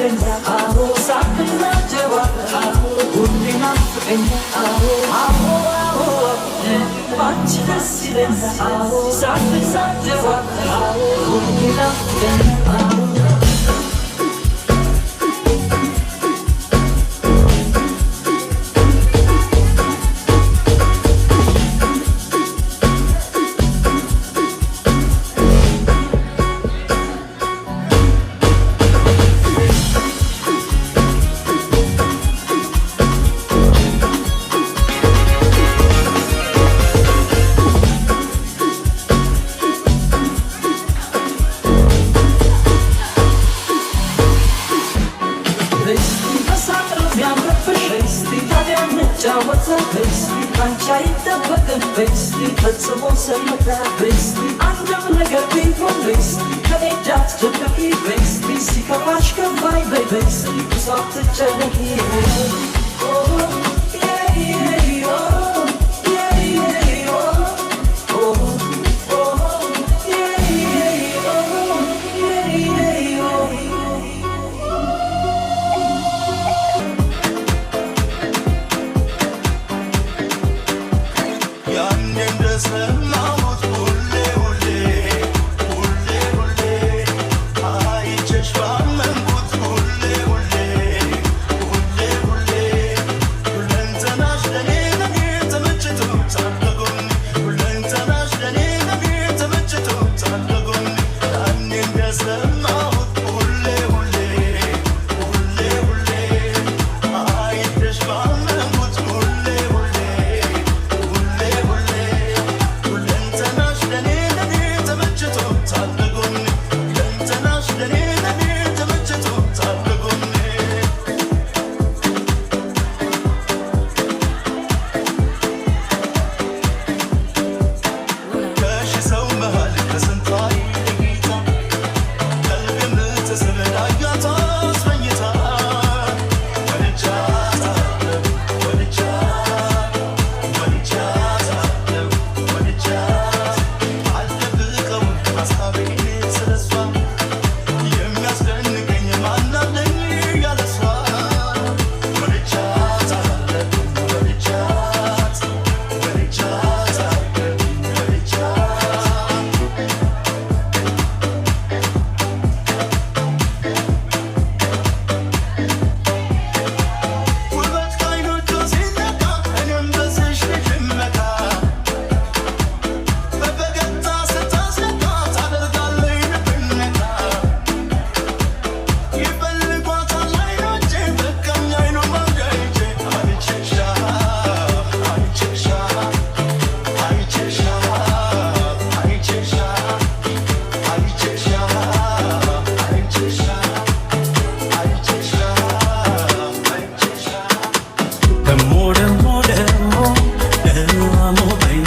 ይለኛል። አዎ ሳቅና ጨዋታ ሁሌ ናፍቀኛል። አዎ አዎ አዎ ባንቺ ደስ ይለኛል። አዎ ሳቅና ጨዋታ ሁሌ ናፍቀኛል። አዎ። እስቲ በሳቅ ነው የሚያምርብሽ፣ እስቲ ታዲያ እንጫወት፣ እስቲ ካንቺ አይጠበቅም፣ እስቲ ፈጽሞ ዝምታ፣ እስቲ አንድም ነገር ቢሆን እስቲ ከኔ እንዳትደብቂ፣ እስቲ ሲከፋሽ ከፋኝ በይ፣ እስቲ ብዙ አትጨነቂ። ያኔ እንደሰማሁት ሁሌ ሁሌ ሁሌ ሁሌ አይቼሽ ባመንኩት ሁሌ ሁሌ ሁሌ ሁሌ ሁለንተናሽ ለኔ ለኔ ተመችቶታል ከጎኔ፣ ሁለንተናሽ ለኔ ለኔ ተመችቶታል ከጎኔ። ያኔ እንደሰማሁት ሁሌ ሁሌ ሁሌ ሁሌ አይቼሽ ባመንኩት ሁሌ ሁሌ ሁሌ ሁሌ ሁለንተናሽ ለኔ ለኔ ተመችቶታል ከጎኔ፣ ሁለንተናሽ ለኔ ለኔ ተመችቶታል ከጎኔ። ከሺህ ሰው መሃል ከስንቱ ለይታ ቀልብ የምትስብ ዳያት አስመኝታ ወድጃታለሁ ወድጃት ወድጃታለሁ ወድጃት አልደብቀውም ሀሳቤን ስለሷ፣ የሚያስደንቀኝ ማናለኝ ያለሷ። ወድጃታለሁ ወድጃት ወድጃታለሁ ወድጃት። ውበት ከዓይኖቿ ሲነካ እኔም በዚሽ ልጅ እመካ፣ በፈገግታ ስታስነካ ታደርጋለች ልብን ነካ። ይፈልጓታል ዓይኖቼ፣ በቃኝ አይኑን አይቼ። አይቼሻ አይቼሻ አይቼሻ አይቼሻ አይቼሻ አይቼሻ አይቼሻ አይቼሻ። ደሞ ደሞ ደሞ ደሞ በይ።